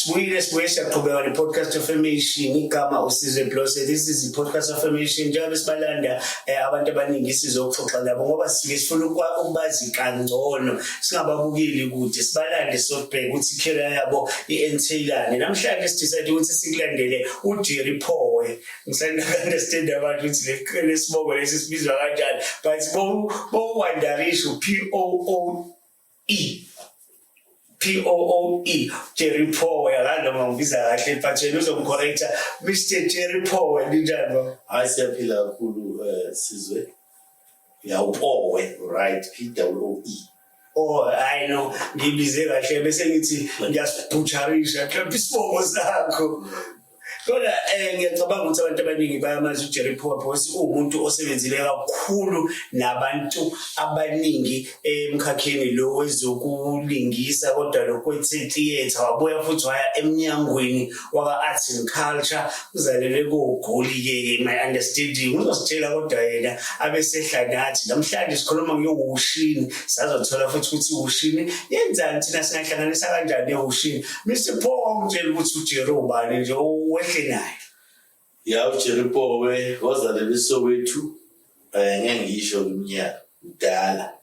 Sibuyile, sibuye siyaqhubeka ne-podcast affirmation. Igama uSizwe Blose. This is i-podcast affirmation. Njengoba sibalanda abantu abaningi sizoxoxa nabo ngoba sisuke sifuna ukubazi kangcono, singababukeli kude, sibalande sobheka ukuthi i-career yabo i-entailani. Namhlanje sidecide ukuthi sikulandele uJerry Pooe. Ngisanda-understand abantu ukuthi lesibongo lesi sibizwa kanjani, but bowandarisho Pooe, Pooe, Jerry Pooe. Akazi noma ngibiza kahle, but yena uzomcorrecta. Mr Jerry Pooe, ninjani ba? Hayi, siyaphila kakhulu, Sizwe. Yawupowe, right? Pooe. Oh, I know, ngibize kahle bese ngithi ngiyasibutcherisha mhlawumbe isibongo sakho. Kodwa ngiyacabanga ukuthi abantu abaningi bayamazi uJerry Pooe because uwumuntu osebenzile kakhulu nabantu abaningi emkhakheni lo wezokulingisa, kodwa lokwe-theatre. Wabuya futhi waya emnyangweni waka-arts and culture. Uzalelwe koGoli-ke, my understanding uzositshela, kodwa yena abesehla nathi. Namhlanje sikhuluma ngeWushini. Sazothola futhi ukuthi iWushini yenzani, thina singahlanganisa kanjani eWushini. Mr Pooe, ungitshela ukuthi uJerry ubani nje, wehle naye. Ya, uJerry Pooe wazalelwa eSoweto, ngeke ngisho iminyaka, mdala.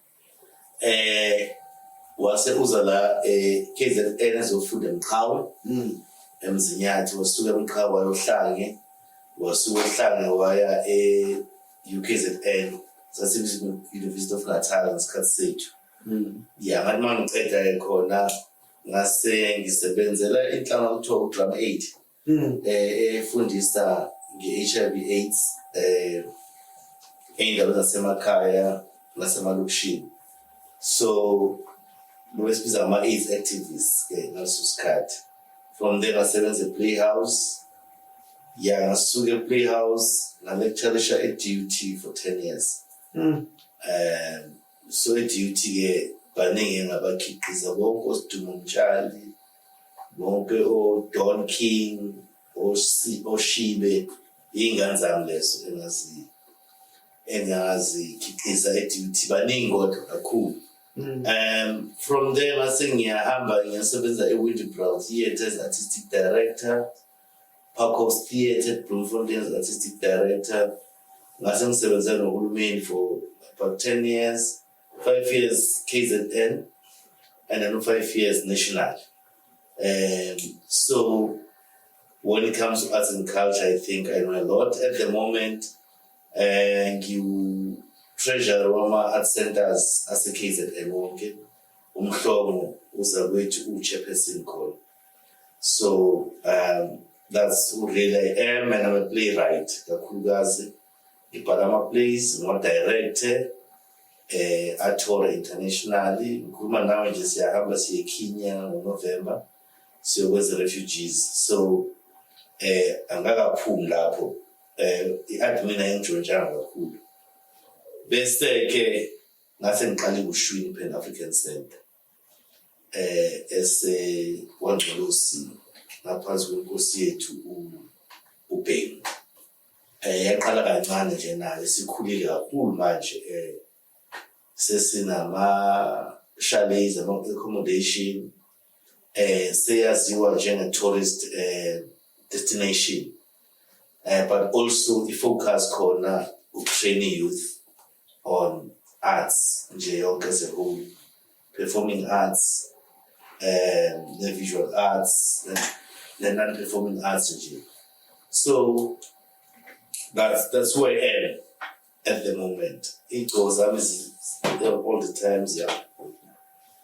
Wase uza la KZN ezofunda eMqhawe, eMzinyathi. Wasuka eMqhawe wayohlange, wasuka eHlange waya e-UKZN, sasibizwa University of Natal ngesikhathi sethu. Ya, ngathi uma ngiceda khona ngase ngisebenzela inhlangano okuthiwa uDrum 8 efundisa nge-HIV AIDS ey'ndaweni zasemakhaya nasemalokishini. So besibiza ngama-AIDS activists ke ngaleso sikhathi. From there ngasebenza e-Playhouse. Ya, ngasuka e-Playhouse ngalecturisha e-DUT for 10 years. So e-DUT ke baningi engabakhiqiza, bonke oSidumo Mtshali, bonke o-Don King, oShibe, iy'ngane zami lezo engazikhiqiza e-DUT, baningi kodwa kakhulu. From there ngase ngiyahamba ngiyasebenza e-Windybrow Theatre as artistic director, Parkhouse Theatre at Bloemfontein as artistic director. Ngase ngisebenze nohulumeni for about 10 years, 5 years KZN and then 5 years national. So when it comes to arts and culture, I think I know a lot. At the moment, ngiwu-treasurer wama-art centers ase-KZN wonke. Umhlobo uzakwethu uwu-chairperson khona. So that's who really I am, and I'm a playwright kakhulukazi. Ngibhala ama-plays, ngiwa-directe, atour internationally. Ngikhuluma nawe nje siyahamba siye eKenya ngoNovember siyokwenza refugees. So angakaphumi lapho, i-admin ayingijontshanga kakhulu. Bese ke ngase ngiqale iWushwini Pan African Center ese kwaNgcolosi ngaphansi kwenkosi yethu uBhengu. Yaqala kancane nje, nayo sikhulile kakhulu manje, sesinama chalets, ama accommodation, seyaziwa njenge tourist destination, but also i-focus khona ukutrain youth on arts nje yonke as a whole, performing arts, ne-visual arts, ne-non-performing arts nje. So that's who I am at the moment. Iy'gcobo zami all the time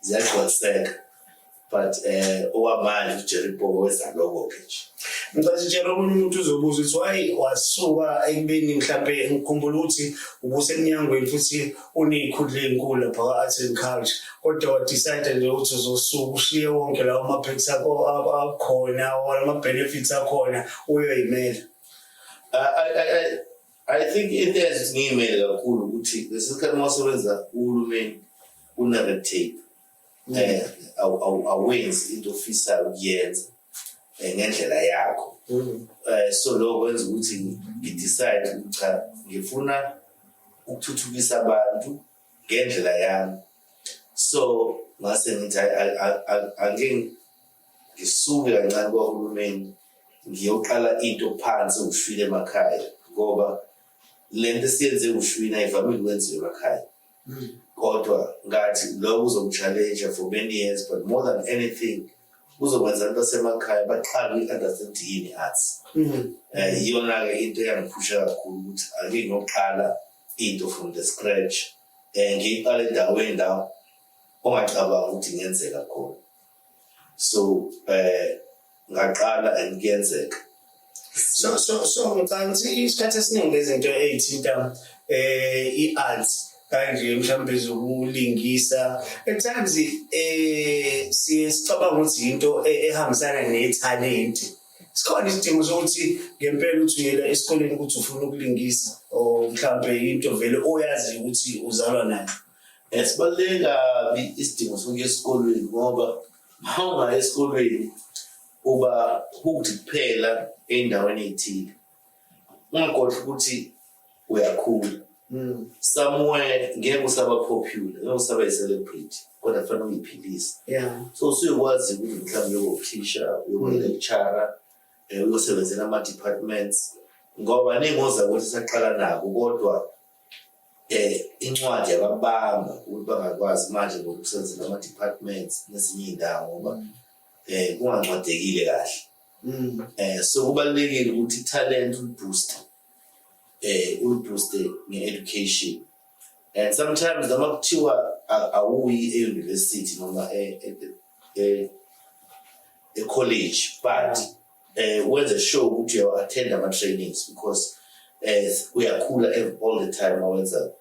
ziyagcwaliseka, but okwamanje uJerry Pooe wenza lokho-ke nje. Ngicela sitshela, omunye umuntu uzobuza ukuthi why wasuka ekubeni mhlampe ngikhumbula ukuthi ubusemnyangweni futhi uney'khundla ey'nkulu lapha ka-arts and culture, kodwa wadecide nje ukuthi uzosuka ushiye wonke lawo ma-perks akho akhona or ama-benefits akhona uyoyimela. I think into eyenza ukuthi ngiyimele kakhulu ukuthi lesi sikhathi uma usebenza uhulumeni une-red tape, awenzi into ofisayo ukuyenza ngendlela yakho. So lokho kwenza ukuthi ngidecide ukuthi cha, ngifuna ukuthuthukisa abantu ngendlela yami. So ngase ngithi angike Ngisuke kancane kwahulumeni, ngiyoqala into phansi ushwile emakhaya, ngoba le nto esiyenze ushwini ayivamile ukwenziwa emakhaya. Kodwa ngathi lokho kuzoku-challenge for many years, but more than anything kuzokwenza abantu basemakhaya baqale uyi-understand ukuthi yini i-arts. Iyona-ke into eyangiphusha kakhulu ukuthi ake ngiyoqala into from the scratch, ngiyiqale endaweni la ongacabanga ukuthi ingenzeka khona. So ngaqala and kuyenzeka. So ngicabanga ukuthi isikhathi esiningi lezinto ey'thinta i-arts kanje, mhlawumbe zokulingisa, at times siye sicabanga ukuthi into ehambisana nethalente. Sikhona isidingo sokuthi ngempela uthi uyela esikoleni ukuthi ufuna ukulingisa, or mhlawumbe into vele oyaziyo ukuthi uzalwa nayo? Sibaluleke kabi isidingo sokuya esikolweni, ngoba uma ungaya esikolweni uba hooked kuphela ey'ndaweni ey'thile. Ungakhohlwa ukuthi uyakhula. Somewhere ngeke usaba popular, ngeke usaba i-celebrity, kodwa kufanele uyiphilise. So usuyokwazi ukuthi mhlawumbe uyoba uthisha, uyoba lecturer, uyosebenzela ama-departments, ngoba baningi ozakwethu esaqala nabo, kodwa incwadi yababamba ukuthi bangakwazi manje ngokusebenzela ama-departments nezinye iy'ndawo, ngoba kungancwadekile kahle. So kubalulekile ukuthi i-talent ulibooste nge-education. And sometimes noma kuthiwa awuyi e-university noma e-college, but wenze sure ukuthi uyawa-attend ama-trainings, because uyakhula all the time mawenza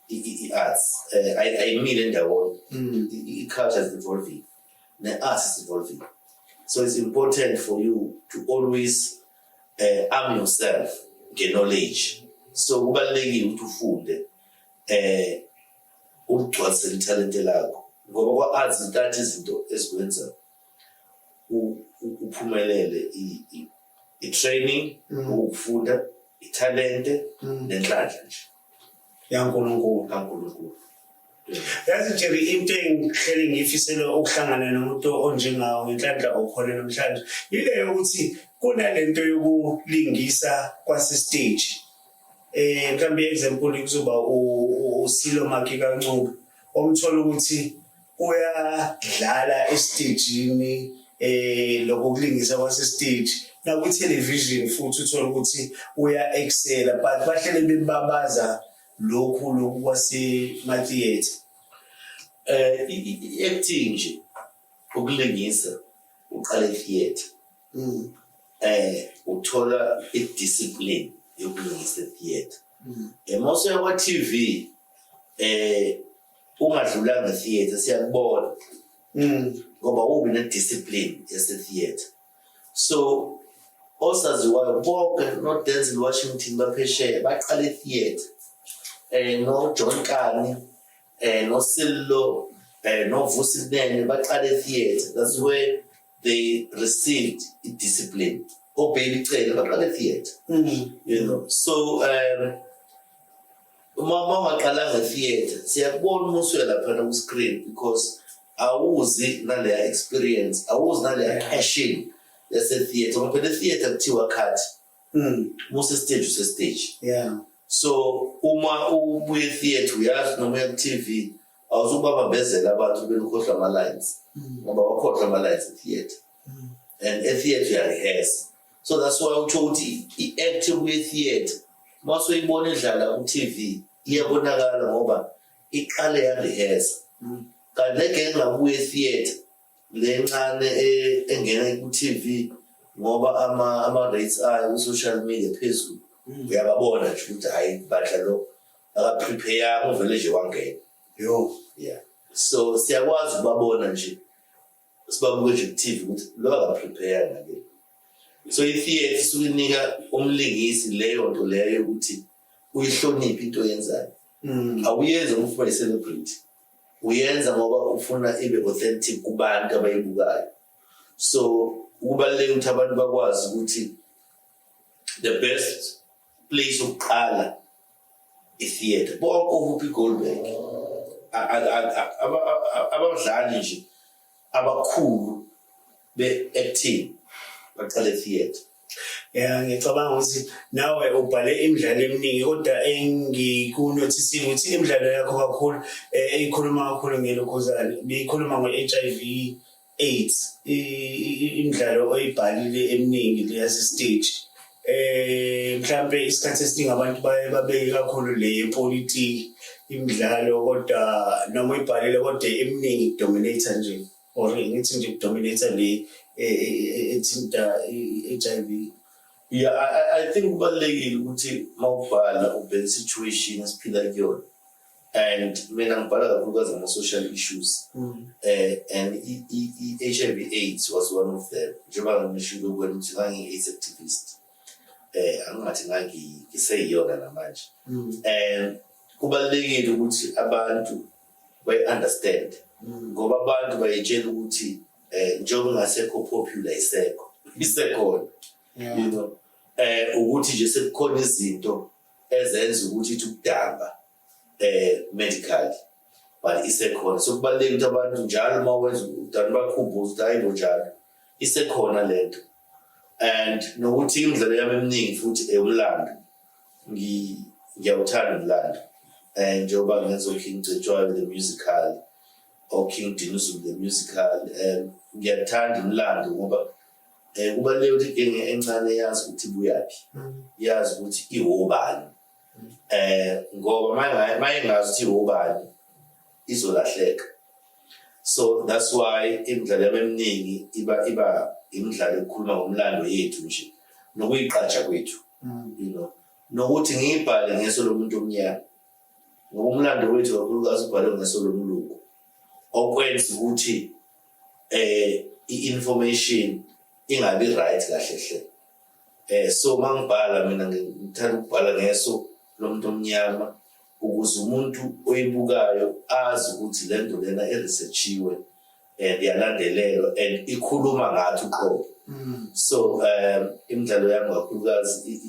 i-arts. Ayimile ndawonye. I-culture is evolving, ne-arts is evolving, so it's important for you to always arm yourself nge-knowledge. So kubalulekile ukuthi ufunde, ukugcwalisela ithalente lakho, ngoba kwa-arts zintathu izinto ezikwenza uphumelele: i-training, ukufunda, ithalente nenhlanhla nje yaNkulunkulu. kaNkulunkulu. Yazi Jerry, into engihlele ngiyifisela ukuhlangana nomuntu onjengawo, ngenhlanhla okhona namhlanje, ile yokuthi kunalento yokulingisa kwase-stage. Mhlawumbe i-example kuzoba uSilo Makhi kaNcube, omthola ukuthi uyadlala estejini, lokho kulingisa kwase-stage, nakwi-television futhi uthola ukuthi uya-excela, but bahlele bebabaza lokhu kwasema-theatre. I-acting nje, ukulingisa, uqala e-theatre. Uthola i-discipline yokulingisa e-theatre. Mawusuya kwa-TV, ungadlulanga e-theatre, siyakubona, ngoba ubi ne-discipline yase-theatre. So osaziwayo bonke, no-Denzel Washington baphesheya, baqala e-theatre, no-John Kani, noSillo, noVusi Kunene, baqala e-theatre. That's where they received i-discipline. OBaby Cele baqala e-theatre. So uma ungaqalanga e-theatre, siyakubona uma usuya laphana ku-screen, because awuzi naleya experience, awuzi naleya passion yase-theatre, ngoba phela e-theatre kuthiwa cut. Uma use-stage, use-stage. So uma ubuye e-theatre, uyazi noma uya ku-TV, awuzukubabambezela abantu belukhohlwa ama-lines, ngoba wakhohlwa ama-lines e-theatre, and e-theatre uya-rehearse. So that's why utsho ukuthi i-act kuye-theatre, uma usuyibona idlala ku-TV, iyabonakala ngoba iqale ya-rehearse. Kanti le genge engabuya e-theatre, le ncane engena ku-TV, ngoba ama-rates ayo ku-social media phezulu, uyababona nje ukuthi hhayi bandla, lo aka-prepare, uvele nje wangena. Yo. Yeah, so siyakwazi ukubabona nje, sibabuke nje ku-TV ukuthi lo aka-prepare ngale. So i-theatre isuke inika umlingisi leyo nto leyo ukuthi uyihloniphe into oyenzayo. Awuyenzi ngoba ufuna i-celebrity, uyenza ngoba ufuna ibe authentic kubantu abayibukayo. So kubalulekile ukuthi abantu bakwazi ukuthi the best place ukuqala i-theatre. Bonke oWhoopi Goldberg, abadlali nje abakhulu. Be-acting baqale theatre. Ya, ngicabanga ukuthi nawe ubhale imidlalo eminingi, kodwa engikunothisile ukuthi imidlalo yakho kakhulu eyikhuluma kakhulu ngelokhuzane, beyikhuluma ngo-HIV AIDS, imidlalo oyibhalile eminingi le yase-stage. Mhlambe isikhathi esiningi abantu baye babeke kakhulu le yepolitiki imidlalo, kodwa noma uyibhalile, kodwa eminingi dominate nje, or ngithi nje dominate le ethinta i-HIV. Yeah, I think kubalulekile ukuthi mawubhala ubheke situation esiphila kuyona, and mina ngibhala kakhulukazi ngama-social issues, and i-HIV AIDS was one of them, njengoba ngishilo kuwena ukuthi ngangiyi-AIDS activist, angingathi ngiseyiyona namanje. And kubalulekile ukuthi abantu bayi-understand, ngoba abantu bayitshela ukuthi njengoba ingasekho popular, isekho, isekhona. Ukuthi nje sekukhona izinto ezenza ukuthi ithi ukudamba medically, but isekhona. So kubalulekile ukuthi abantu njalo uma wenza udani bakhumbuze ukuthi hayi bo, njalo isekhona lento. And nokuthi imidlalo yami eminingi futhi eyomlando. Ngiyawuthanda umlando, and njengoba ngenza uKing Cetshwayo the Musical or King Dinuzulu the Musical, ngiyathanda umlando ngoba kubalulekile ukuthi igenge encane yazi ukuthi ibuyaphi, yazi ukuthi iwobani, ngoba mayingazi ukuthi iwobani izolahleka. So that's why imidlalo yami eminingi iba imidlalo ekhuluma ngomlando yethu nje nokuyigqaja kwethu, nokuthi ngiyibhale ngeso lomuntu omnyama, ngoba umlando wethu kakhulukazi ubhalwe ngeso lomlungu, okwenza ukuthi i-information ingabi right kahle hle. So mangibhala mina ngithanda ukubhala ngeso lomuntu omnyama ukuze umuntu oyibukayo azi ukuthi le nto lena i-researchiwe and iyalandelelwa and ikhuluma ngathi uqobo. So imidlalo yami kakhulukazi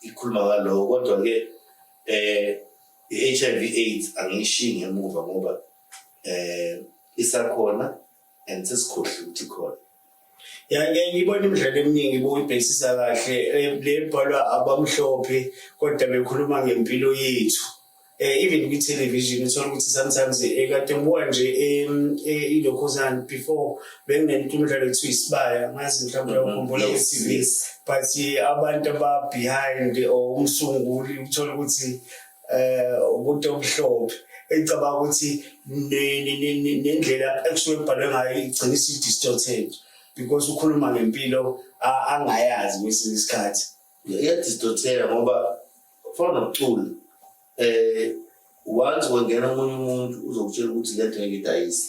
ikhuluma ngaloko, kodwa ke i-HIV AIDS angiyishiyi ngemuva ngoba isakhona and sesikhohlwe ukuthi ikhona. Ya, ngeke ngibone imidlalo eminingi buyibhekisisa kahle, le ebhalwa abamhlophe kodwa bekhuluma ngempilo yethu. Even kwi-television uthola ukuthi sometimes, kade ngibuka nje ilokhuzana before benginento imidlalo ekuthiwa Isibaya, ngazi mhlawumbe uyakhumbula ku-TV, but abantu aba-behind or umsunguli uthola ukuthi umuntu omhlophe, engicabanga ukuthi nendlela ekusuke kubhalwe ngayo igcina isi-distorted because ukhuluma ngempilo angayazi kwesinye isikhathi. Iyadistorteka ngoba kufana nokucula. Once wangena omunye umuntu uzokutshela ukuthi le nto ngeke idayise.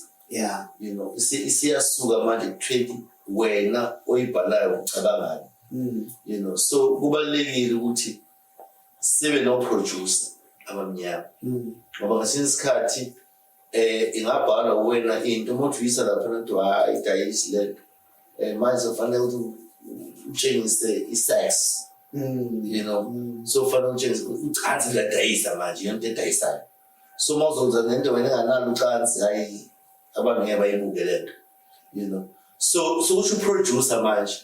Isiyasuka manje ku-20 wena oyibhalayo ucabangani. So kubalulekile ukuthi sibe no-producer abamnyama, ngoba ngesinye isikhathi ingabhalwa wena into, uma uthi uyisa lapha into, hayi, idayisi lento. Manje kufanele ukuthi utshengise i-sex, so kufanele utshengise ucansi, liyadayisa manje, into edayisayo. So uma uzokwenza nento wena enganalo ucansi, hayi, abantu ngeke bayibuke lento. So kusho uproducer manje,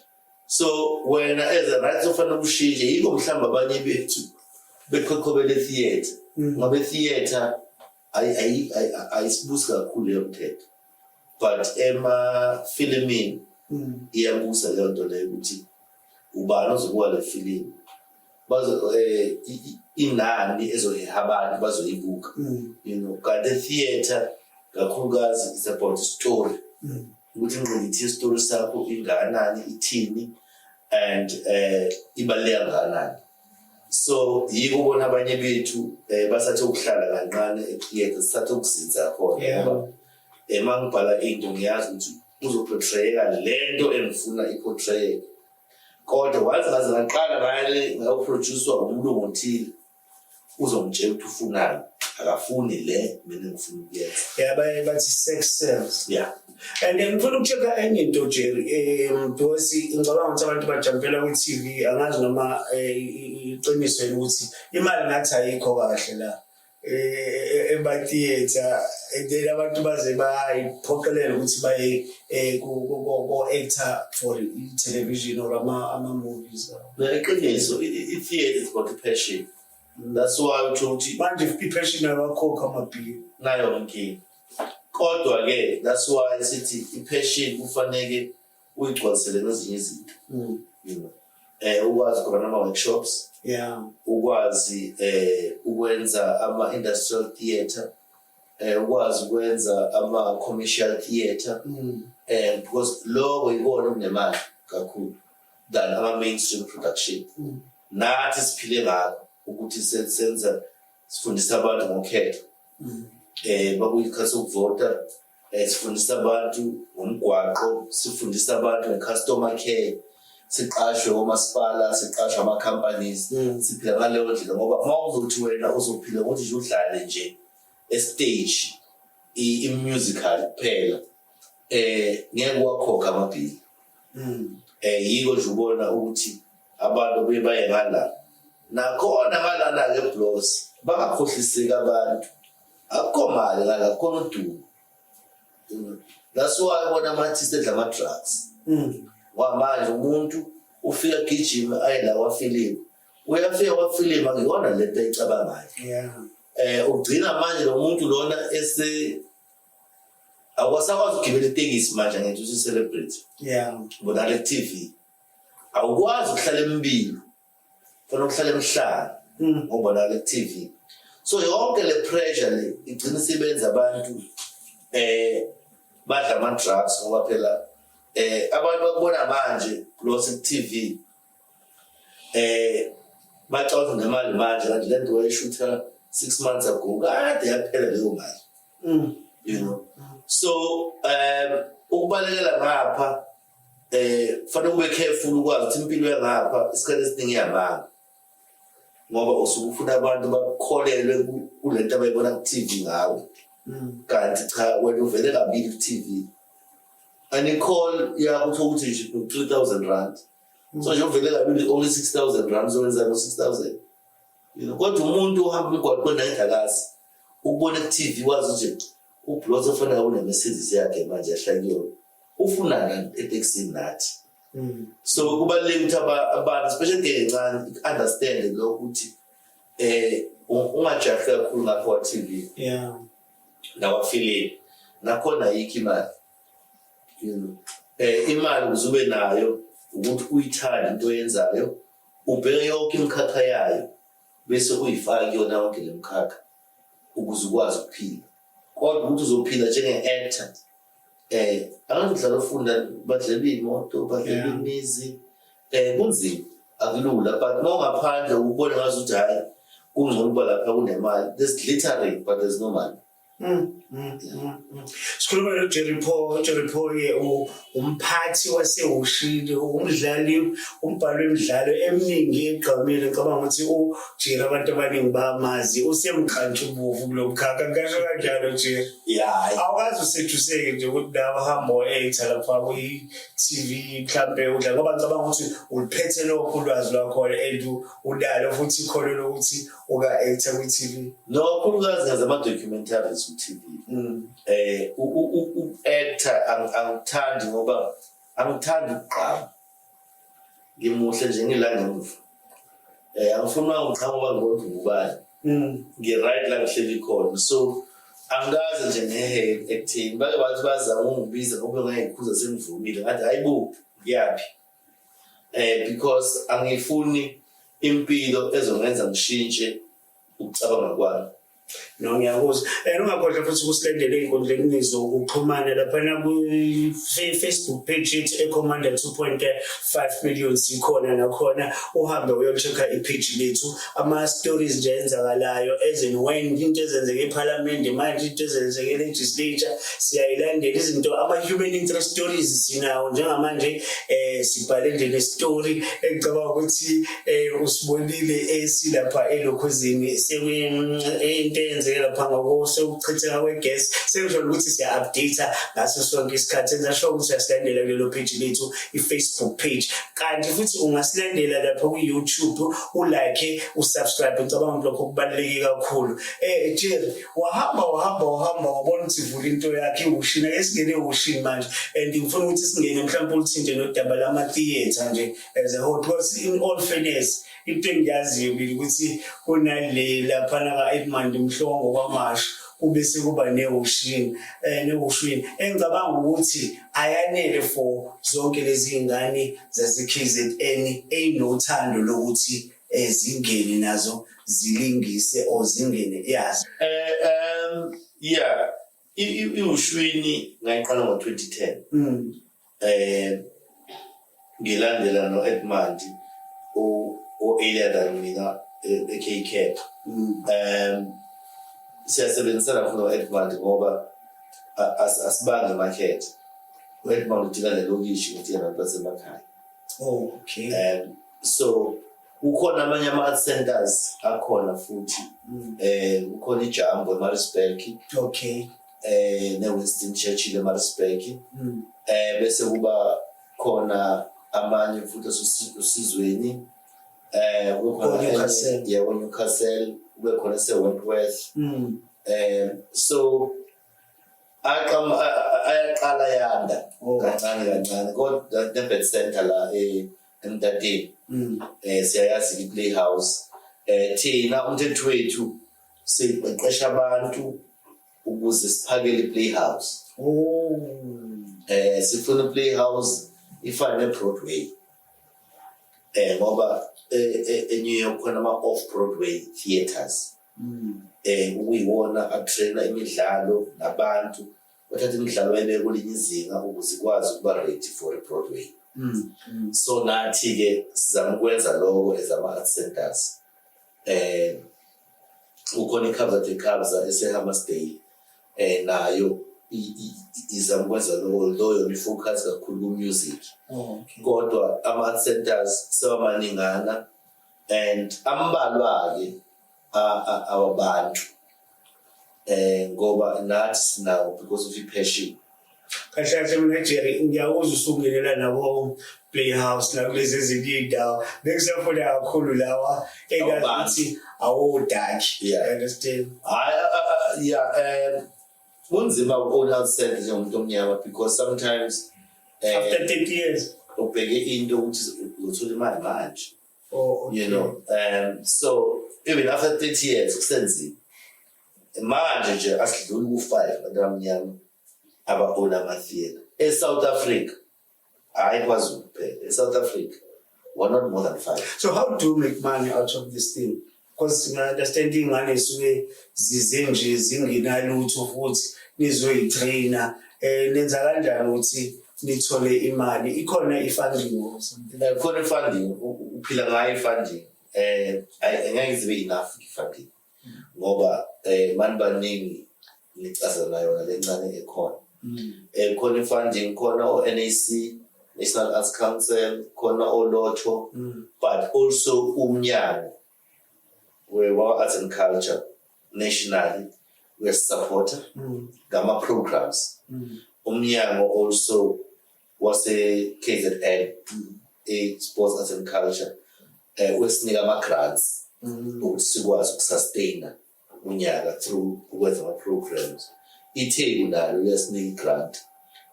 so wena as a writer ufanele ushintshe. Yiko mhlawumbe abanye bethu beqhoqhobela e-theatre, ngoba e-theatre ayisibusi kakhulu leyo mthetho, but emafilimini iyabusa leyo nto leyo ukuthi ubani ozobuka le filimu, bazo inani ezoheha abantu bazoyibuka. Kanti e-theatre kakhulukazi it's about story, ukuthi ingqikithi yesitori sakho ingakanani, ithini, and ibaluleke kangakanani. So yiko ubona abanye bethu basathe ukuhlala kancane e-theatre, sisathe ukuzinza khona, ngoba uma ngibhala into ngiyazi ukuthi kuzoportrayeka lento engifuna iportrayeke, kodwa once ngaze ngaqala ngale ngayoproducwa umlungu othile, uzongitshela ukuthi ufunani, akafuni le mina engifuna ukuyenza. Yeah, baye bathi sex sells. And ngifuna uku-check-a enye into, Jerry, because ngicabanga ukuthi abantu bajampela kwi-TV, angazi noma iqiniso yini ukuthi imali ngathi ayikho kahle la. ema-theatre, and then abantu baze bayiphoqelela ukuthi baye ko-actor for i-television or ama-movies. Iqiniso, i-theatre is about passion. That's why uthola ukuthi Manje i-passion abakhokha amabhili. Nayo inkinga, kodwa-ke that's why sithi i-passion kufaneke uyigcwalisele ngezinye izinto, ukwazi ukuba nama-workshops, ukwazi ukwenza ama-industrial theatre, ukwazi ukwenza ama-commercial theatre, because lokho yikona okunemali kakhulu than ama-mainstream production. Nathi siphile ngakho ukuthi senza sifundisa abantu ngokhetho, bakuyikhathi sokuvota, sifundisa abantu ngomgwaqo, sifundisa abantu nge-customer care, siqashwe omasipala, siqashwe ama-companies. Siphila ngaleyo ndlela, ngoba uma uzothi wena uzophila ngokuthi nje udlale nje e-stage i-musical kuphela, ngeke wakhokha amabhili. Yiko nje ubona ukuthi abantu buye baye ngala nakhona ngalana-ke blos, bangakhohliseki abantu, akukho mali ngala, kukhona udumo. That's why ubona ama-artist edla ama-drugs. Kwamanje umuntu ufika gijima aye la kwafilimu, uyafika kwafilimu, akuyona lento ayicabangayo. Ugcina manje lo muntu lona ese awasakwazi ukugibela itekisi manje, ngithi usu-celebrity, ubonakala ku-TV, awukwazi ukuhlala emibili, fanele ukuhlala emhlanje, ngobonakala ku-TV. So yonke le pressure le igcina isibenza abantu badla ama-drugs, ngoba phela abantu bakubona manje lo ku-TV, bacabanga nemali manje, kanti le nto wayishutha 6 months ago kade yaphela leyo mali. So ukubalekela ngapha, fanele ube careful, ukwazi ukuthi impilo yangapha isikhathi esiningi iyamanga, ngoba usuke ufuna abantu bakukholelwe kulento abayibona ku-TV ngawe, kanti cha, wena uvele kabili ku-TV and i-call yakho uthola ukuthi nje R3000, so nje uvele kabili, only R6000, uzowenza ngo-6000. Kodwa umuntu ohamba emgwaqweni ayengakazi ukubona ku-TV, wazi nje uBlose ofanele une-Mercedes yakhe manje ahlala kuyona, ufunani etekisini nathi? So kubalulekile ukuthi abantu, especially ngeke encane, understand lokho ukuthi ungajahi kakhulu ngapha kwa-TV nakwafilimu, nakhona ayikho imali. Imali ukuze ube nayo ukuthi uyithande into oyenzayo, ubheke yonke imikhakha yayo, bese uyifaka kuyona yonke le mkhakha ukuze ukwazi ukuphila. Kodwa ukuthi uzophila njenge-actor, abantu udlala ufunda badlelwa iy'moto, badlelwa imizi, kunzima, akulula. But uma ungaphandle ubone ngazuthi hhayi, kungcono ukuba lapha kunemali. There's glittering, but there's no money. Sikhuluma noJerry Paul. Jerry Paul-ke umphathi waseHoshini, umdlali, umbhali wemidlalo eminingi egqamile. Ngicabanga ukuthi uJerry abantu abaningi bamazi, usemkhantshubovu kulo mkhakha. Ngasho kanjalo, Jerry. Ya. Awukaze usethuseke nje ukuthi nawe hamba o-actor lapha kwi-TV mhlampe udla, ngoba ngicabanga ukuthi uliphethe lokho ulwazi lwakhona and unalo futhi ikhono lokuthi uka-actor kwi-TV? No, kakhulukazi ngenza ama-documentaries ku-TV. U-actor angikuthandi ngoba angithandi ukugqama. Ngimuhle nje ngila ngemuva, angifuni uma ngiqhamuka ngibona ukuthi ngubani. Ngi-right la ngihleli khona, so angikaze nje ngehe ekutheni bake bathi bazama ukungibiza, ngoba ngayikhuza sengivumile, ngathi hayi bo, ngiyaphi, because angifuni impilo ezongenza ngishintshe ukucabanga kwami. No, ngiyakuzwa. And ungakhohlwa futhi ukusilandela ey'nkundleni zokuxhumana laphana kwi-Facebook page yethu eCommander 2.5 million, sikhona nakhona. Uhambe uyo-check-a i-page lethu, ama-stories nje enzakalayo as and when, into ezenzeke ephalamende manje, into ezenzeke e-legislature, siyayilandela izinto, ama-human interest stories sinawo njengamanje. Sibhale nje ne-story engicabanga ukuthi usibonile esilapha elokhuzini into. Into eyenzeke lapha ngokusekuchitheka kwe-gas, sengisho ukuthi siya-update ngaso sonke isikhathi. Enza sure ukuthi uyasilandela kulelo page lethu, i-Facebook page, kanti futhi ungasilandela lapha ku-YouTube, u-like, u-subscribe. Ngicabanga ukuthi lokho kubaluleke kakhulu. Jerry, wahamba, wahamba, wahamba, wabona ukuthi vula into yakhe iWushini. Ake singene eWushini manje, and ngifuna ukuthi singene mhlawumbe uluthinte nodaba lama-theatre nje as a whole, because in all fairness, into engiyaziyo mina ukuthi kunale laphana ka-Edmund Mhlongo kwaMashu, kube sekuba neWushini, neWushini engicabanga ukuthi ayanele for zonke lezi ngane zase-KZN ey'nothando lokuthi zingene nazo zilingise or zingene yazi. Yeah, iWushwini ngayiqala ngo-2010. Ngilandela no-Edmund o-earlier than mina e-KCAP. Siyasebenzisana futhi no-Edmund ngoba asibange emakhethe. U-Edmund udila nelokishi, ngidila nabantu basemakhaya. Oh, okay. So kukhona amanye ama-art centers akhona futhi. Kukhona iJambo eMaritzburg, ne-Winston Churchill eMaritzburg. Bese kuba khona amanye futhi osizweni, kube khona Newcastle. Yeah, Newcastle, kube khona ese-Wentworth. So ayaqala yanda kancane kancane, kodwa ne-Beth Center la eMtateni, siyayazi i-Playhouse. Thina umthetho wethu, siqeqesha abantu ukuze siphakele i-Playhouse. Sifuna i-Playhouse ifane ne-Broadway, ngoba e-New York khona ama-off Broadway theatres, okuyiwona a-traina imidlalo nabantu, bathatha imidlalo bayibeke kwelinye izinga ukuze ikwazi ukuba ready for i-Broadway. So nathi-ke sizama ukwenza lokho as ama-art centers. Kukhona iKhabza de Kabza ese-Hammarsdale, nayo izama ukwenza lokho, though yona i-focus kakhulu ku-music. Kodwa ama-art centers sewamaningana and ambalwa-ke awabantu, ngoba nathi sinawo because of i-passion. Kahle kahle mina, Jerry, ngiyakuzwa usungenela nabo Playhouse nakulezi ezinye iy'ndawo. Bengisafuna kakhulu lawa engazi Awubantu. ukuthi awodaki. Yeah. Understand? Hayi, yeah, kunzima uku-own art center njengomuntu omnyama because sometimes After 30 years. Ubheke into ukuthi uzothola imali manje. So even after 30 years kusenzima. Manje nje asidluli ku-5 abantu abamnyama aba-own ama-theatre e-South Africa, hhayi KwaZulu kuphela, e-South Africa we're not more than five. So how do you make money out of this thing? Because ngiya-understand iy'ngane zisuke zize nje zingenalutho futhi nizoyi-traina. Nenza kanjani ukuthi nithole imali? Ikhona i-funding or something? Khona i-funding, uphila ngayo i-funding. Angeke zibe enough i-funding ngoba mani baningi, nicaza nayo yona lencane ekhona. Khona i-funding, khona o-NAC, National Arts Council, khona o-Lotto, but also umnyango we-Arts and Culture nationally uyasupporta ngama-programs. Umnyango also wase-KZN, e-Sports, Arts and Culture, uyasinika ama-grants ukuthi sikwazi uku-sustaina unyaka through ukwenza ama-programs. ITheku nalo liyasinika i-grant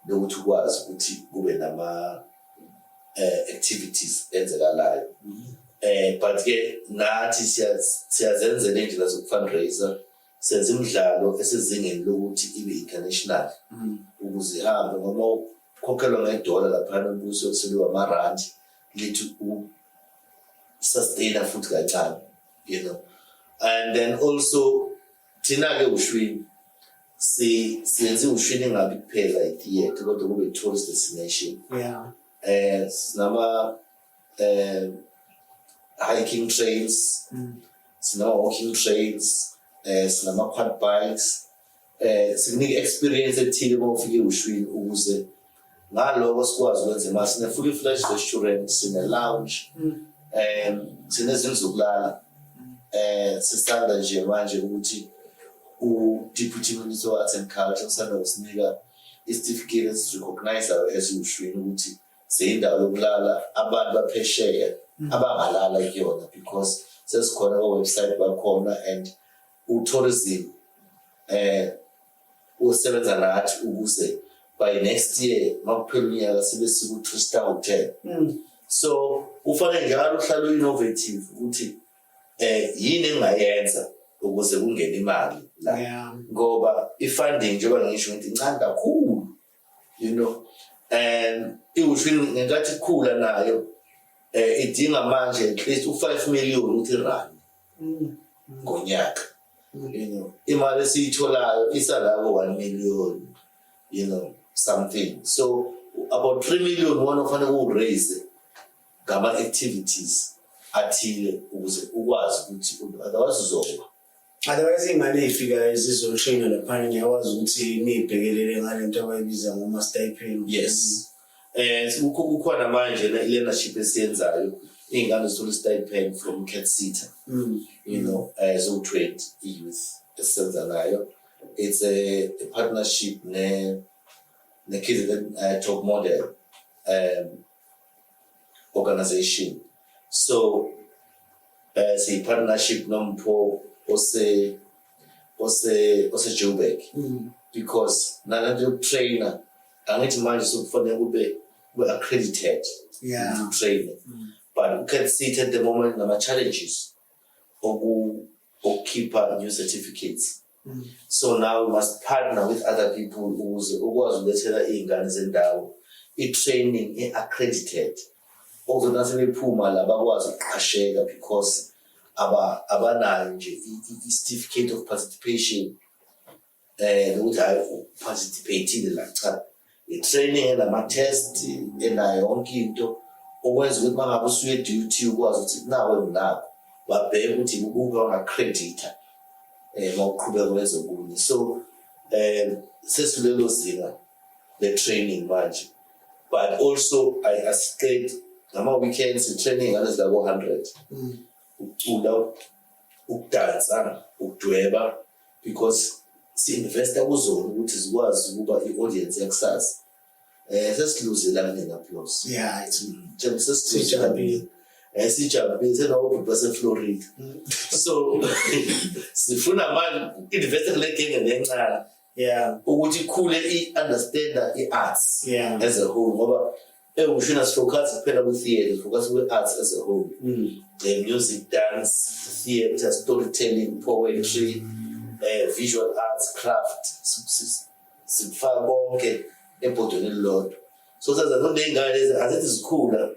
lokuthi ukwazi ukuthi kube nama activities enzekalayo. But ke nathi siyazenzela indlela zoku-fundraiser, senza imidlalo esezingeni lokuthi ibe international ukuze ihambe, ngoba ukhokhelwa ngedola laphana, ubuso seliwa amarandi, lithi u-sustaina futhi kancane. And then also thina-ke uShwini, siyenze uShwini engabi kuphela i-theatre kodwa kube i-tourist destination. Sinama hiking trails, sinama walking trails, sinama quad bikes, sikunika experience ethile uma ufike uShwini, ukuze ngaloko sikwazi ukwenza imali. Sine fully fledged restaurant, sine lounge, sinezindlu zokulala. Sisanda nje manje ukuthi U-Deputy Minister of Arts and Culture usanda kusinika isitifiketi esi-recognize-ayo esiwushwini ukuthi siyindawo yokulala abantu baphesheya abangalala kuyona, because sesikhona ko-website bakhona and u-tourism usebenza nathi ukuze by next year makuphela unyaka sibe siku-3 star hotel. So ufanele njalo uhlale u-innovative ukuthi yini engayenza ukuze kungene imali la, ngoba i-funding, njengoba ngisho ukuthi incane kakhulu, and iwushwini ngenkathi ikhula nayo idinga manje at least u5 million ukuthi run ngonyaka. Imali esiyitholayo isala ko 1 million something, so about 3 million wona ufanele uwu-raise ngama activities athile ukuze ukwazi ukuthi, otherwise uzowa. Otherwise iy'ngane ey'fikayo zizoshayina laphana, ngiyakwazi ukuthi niy'bhekelele ngale nto abayibiza ngoma-stipend. Yes, kukhona manje i-learnership esiyenzayo, iy'ngane zithola i-stipend from CATHSSETA. Zo-20 i-youth esisenza nayo, it's a partnership ne KZN Top Model organization. So siyi-partnership nompho ose Joburg, because nalento yoku-trainer, angithi manje sokufanele kube accredited to train, but u-CATHSSETA at the moment nama-challenges okukhipha new certificates. So now we must partner with other people ukuze ukwazi ukulethela iy'ngane zendawo i-training e-accredited, okuzothi nasebephuma la bakwazi ukuqasheka, because abanayo nje i-certificate of participation ukuthi hayi, u-participate-ile la. Cha, i-training enama-test, enayo yonke into, okwenza ukuthi uma ngabe usuye e-DUT ukwazi ukuthi nawe nginakho, babheke ukuthi ikuphi wanga-accredita uma uqhubeka wenza okunye. So sesulelo zinga le-training manje, but also asiqedi ngama-weekends i-training ngane zilabo 100, ukucula, ukudansa, ukudweba, because si-investa kuzona ukuthi zikwazi ukuba i-audience yakusasa. Sesiluzile la Indianapolis. Yeah, it's Njengoba sesiluzile. Sijabulile. Sijabulile, senabobhuti base-Florida. So sifuna manje investe kule genge lencane ukuthi ikhule, i-understanda i-arts as a whole, ngoba ewushina si-focus kuphela ku-theatre, focus kwi-arts as a whole, the music, dance, theatre, storytelling, poetry, visual arts, craft, sikufaka konke ebhodweni elilodwa. So senza ney'ngane lezi azithi zikhula,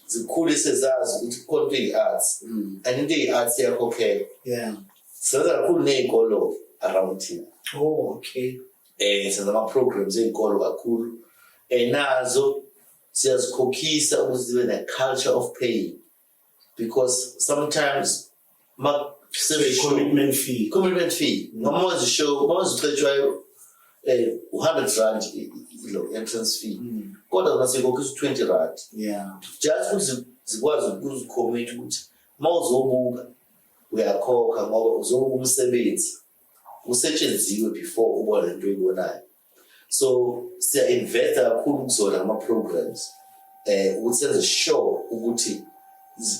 zikhule sezazi ukuthi kukhona into eyi-arts, and into eyi-arts iyakhokhela. Senza kakhulu ney'kolo around here. Oh, okay. Senza ama-programs ey'kolo kakhulu, nazo siyazikhokhisa ukuze zibe ne-culture of paying, because sometimes ma Commitment fee. Commitment fee, noma wenza i-show, uma wenza ucetshwayo, R100 ilo entrance fee, kodwa zona sikhokhisa u-R20 just ukuthi zikwazi ukuzi-commit ukuthi uma uzobuka uyakhokha, ngoba uzobuka umsebenzi usetshenziwe before ubona lento oyibonayo. So siya-investa kakhulu kuzona ama-programs ukuthi senze sure ukuthi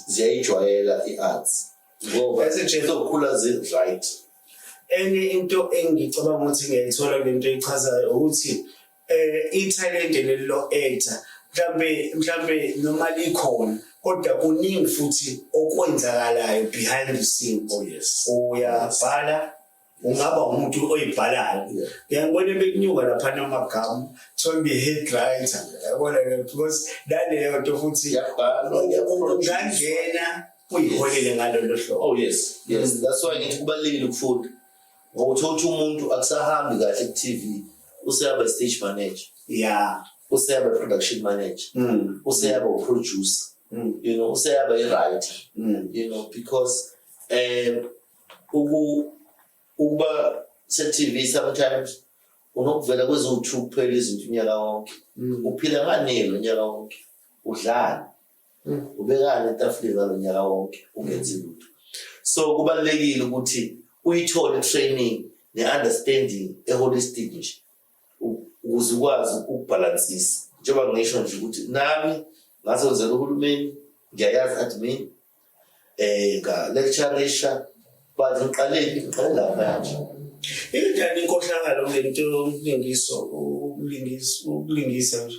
ziyayijwayela i-arts, ngoba Yazi nje- zizokhula zi-right. Enye into engicabanga ukuthi ngiyayithola kule nto eyichazayo ukuthi ithalente leli lo actor mhlambe noma likhona, kodwa kuningi futhi okwenzakalayo behind the scenes. Oh yes. Uyabhala, ungaba umuntu oyibhalayo. Ngiyangibona bekunyuka laphana amagama, kuthiwa ngiyi-head writer, yabona ke, because naleyo nto futhi Iyabhalwa, iya-produce. ungangena uyiholele ngalolo hlobo. Oh yes. That's why ngithi kubalulekile ukufunda, ngoba uthola ukuthi umuntu akusahambi kahle ku-TV, useyaba stage manager, useyaba production manager, useyaba u-producer, useyaba i-writer, because ukuba se-TV sometimes unokuvela kweziwu-2 kuphela izinto unyaka wonke. Uphila nganelo unyaka wonke, udlani, ubekani etafuleni ngalo nyaka wonke ungenzi lutho? So kubalulekile ukuthi uyithole i-training. ne-understanding e-holistic nje ukuze ukwazi ukubhalansisa. Njengoba ngisho nje ukuthi nami ngasebenzela uhulumeni, ngiyayazi admin, nga-lecturisha, but ngiqale lapha nje. Injani inkohlakalo kule nto yomlingiso, ukulingisa nje?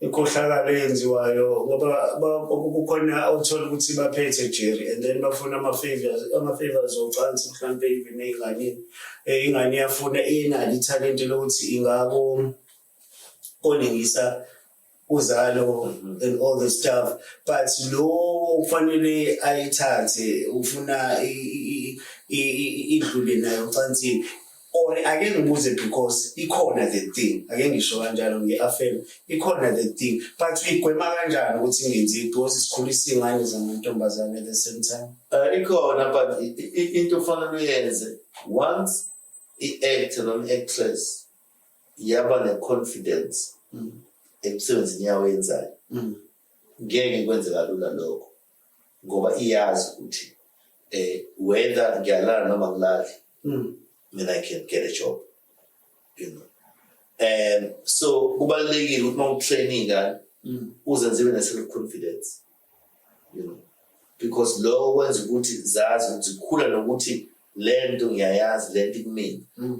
Inkohlakalo eyenziwayo, ngoba kukhona othola ukuthi baphethe Jerry and then bafuna ama-favors ocansi, mhlampe even ey'nganeni. Ingane iyafuna, inalo ithalente lokuthi ingako kolingisa Uzalo and all the stuff, but lo kufanele ayithathe ufuna idlule nayo ocansini. Or ake ngibuze, because ikhona the thing, ake ngisho kanjalo, ngi-affirm ikhona the thing, but uyigwema kanjani ukuthi ingenzeki, because sikhulisa iy'ngane zamantombazane at the same time? Ikhona, but into ofanele uyenze once i-actor noma i-actress yaba ne-confidence emsebenzini yawo yenzayo, ngeke kwenze kalula lokho, ngoba iyazi ukuthi whether ngiyalala noma ngilali, mina I can get a job. So kubalulekile ukuthi uma utrain ingane uzenze ibe ne-self confidence, because lokho kwenza ukuthi zazi ukuthi zikhula nokuthi le nto ngiyayazi, le nto ikumina,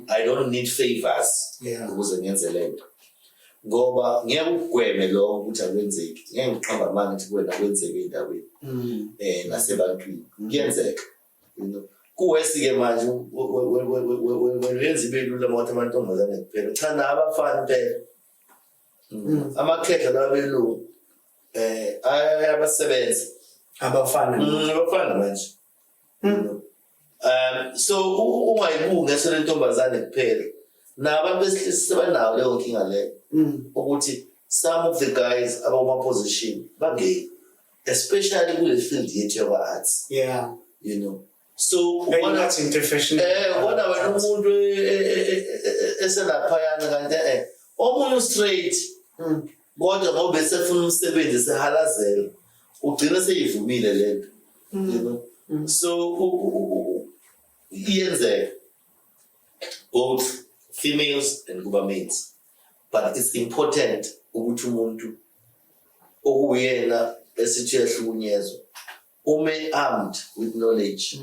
I don't need favors ukuze ngenze le nto, ngoba ngeke ukugweme lokho ukuthi akwenzeki. Ngeke ngiqamba amanga ngithi kuwena kwenzeke ey'ndaweni nasebantwini kuyenzeka. Kuwesi-ke manje wena uyenza ibe lula uma uthi amantombazane kuphela. Cha, nabafana impela. Amakhehla lawa belungu ayabasebenza. Abafana? Abafana manje. So ungayibuki ngeso lentombazane kuphela, nabantu besilisa sebanawo leyo nkinga leyo, ukuthi some of the guys abakuma-position ba-gay, especially kule field yethu yakwa-arts. So ubona Engathi into efashion. Ubona wena umuntu eselaphayana, kanti omunye u-straight, kodwa ngoba besefuna umsebenzi, esehalazela, ugcina seyivumile lento. So iyenzeka both females and kuba males, but it's important ukuthi umuntu okuwuyena esithi uyahlukunyezwa ume armed with knowledge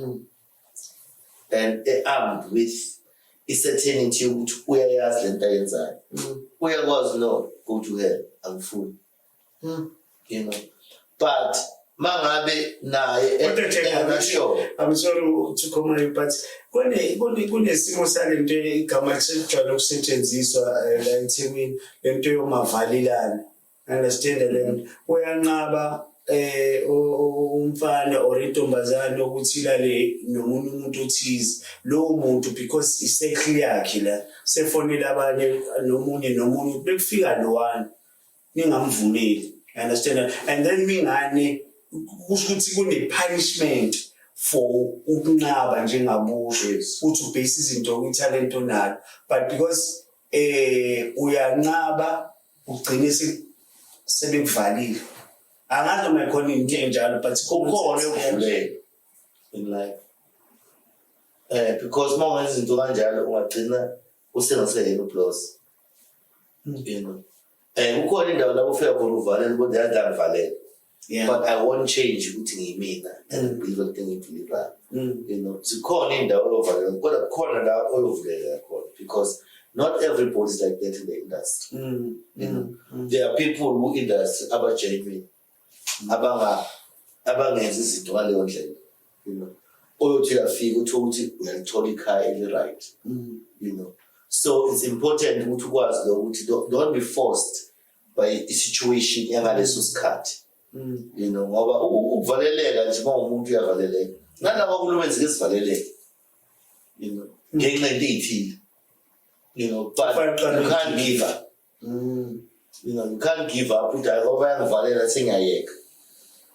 and armed with i-certainty yokuthi uyayazi lento ayenzayo, uyakwazi, no, go to hell, angifuni. But mangabe naye Kodwa nje engasure. I'm sorry to come you, but kunesimo salento, igama lijwayele ukusetshenziswa la eThekwini, lento yomavalelana. Understand le nto? Uyanqaba umfana or intombazane ukuthi ilale nomunye umuntu othize, lowo muntu, because i-circle yakhe la sefonela abanye, nomunye nomunye, bekufika lowana ningamvumeli, understand? And then mingane kusho ukuthi kune-punishment for ukunqaba njengabusho uthi ubhase izinto kwi-talent onalo, but because uyanqaba, ugcine sebekuvalile. Angazi noma ikhona into enjalo, but Kukhona yokuvulela in life, because uma ungenza izinto kanjalo ungagcina usengaseyena ublos. Kukhona indawo lapho ufika khona uvalele, kodwa yazi angivalele, but I won't change ukuthi ngiyimina and ngibelieve into engiyibelievayo. Zikhona iy'ndawo oyovalela, kodwa kukhona la oyovulela khona, because not everybody is like that in the industry. There are people ku-industry aba-genuine, abangenzi izinto ngaleyo ndlela. Oyothi uyafika uthole ukuthi uyalithola ikhaya eli-right. So it's important ukuthi ukwazi lokho, ukuthi don't be forced by i-situation yangaleso sikhathi. Ngoba ukuvaleleka nje, uma umuntu uyavaleleka, nalaba kulumeni sike sivaleleke ngenxa yento ey'thile. But Kufanele uqale you can't give up. You can't give up ukuthi hayi, ngoba bayangivalela sengiyayeka.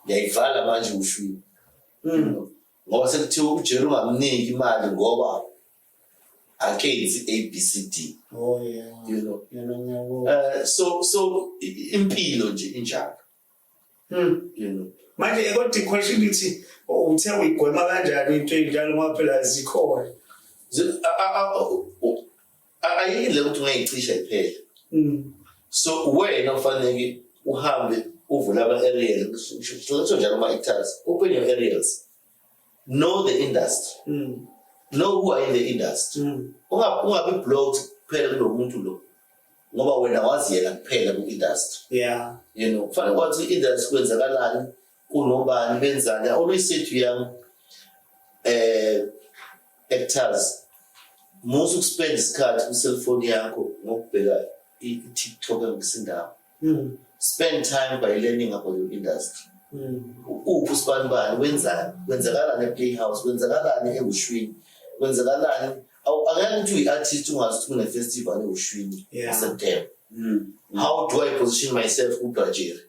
Ngiyayivala manje ushwini. Ngoba sekuthiwa uJerry ungamniki imali ngoba akenzi A B C D. Oh yeah. Yena ngiyabona. So impilo nje injalo. Manje kodwa i-question ithi, uthe uyigwema kanjani into ey'njalo, ngoba phela zikhona? Ayile ukuthi ungayicisha iphela. So wena ufanele uhambe uvule ama-aerial, kusho njalo ama-actors, open your aerials, know the industry, know who are in the industry. Ungabi blocked kuphela kulo muntu lo, ngoba wena wazi yena kuphela ku-industry. Kufanele kwathi i-industry kwenzakalani, kunobani, benzani. I always say to young actors, musu ukuspend isikhathi ku-cellphone yakho ngokubheka i-TikTok engisindawo. Spend time by learning about your industry. Uphi usibanibani, wenzani, kwenzakalani e-Playhouse, kwenzakalani eWushwini, kwenzakalani. Angeke ukuthi uyi-artist ungazi ukuthi kune-festival eWushwini eSeptember. How do I position myself kuBrajeri?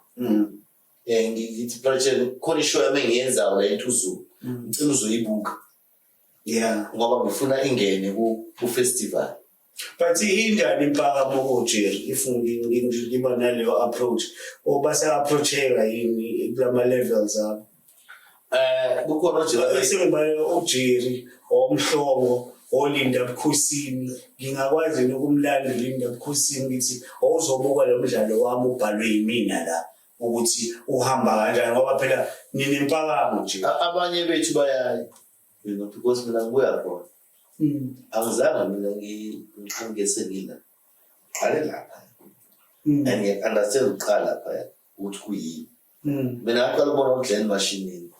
Ngithi Brajeri khona ishow yami engiyenzayo la eNtuzuma, ngicela uzoyibuka. Ngoba ngifuna ingene ku-festival. But injani impakamo koJerry if ngiba naleyo approach, or basa-approacheka yini kulama levels abo? Kukhona oJerry. Sengibale uJerry, oMhlongo, oLinda Bukhosini, ngingakwazi yini ukumlanda uLinda Bukhosini ngithi awuzobuka lo mdlalo wami ubhalwe yimina la, ukuthi uhamba kanjani, ngoba phela ninempakamo nje. Abanye bethu bayaya, because mina ngibuya khona. Angizange mina ngiqhamuke sengila. Qale lapha. And ngiya-understand ukuqala lapha ukuthi kuyini. Mina ngaqala ukubona uGlenn Mashinini.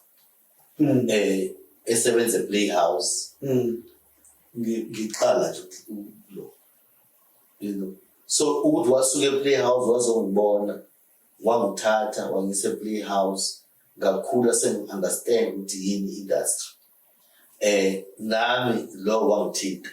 Esebenza ePlayhouse. Ngiqala nje lo. So ukuthi wasuka ePlayhouse wazongibona, wangithatha wangisa ePlayhouse, ngakhula sengi-understand ukuthi yini industry. Nami lo wangithinta.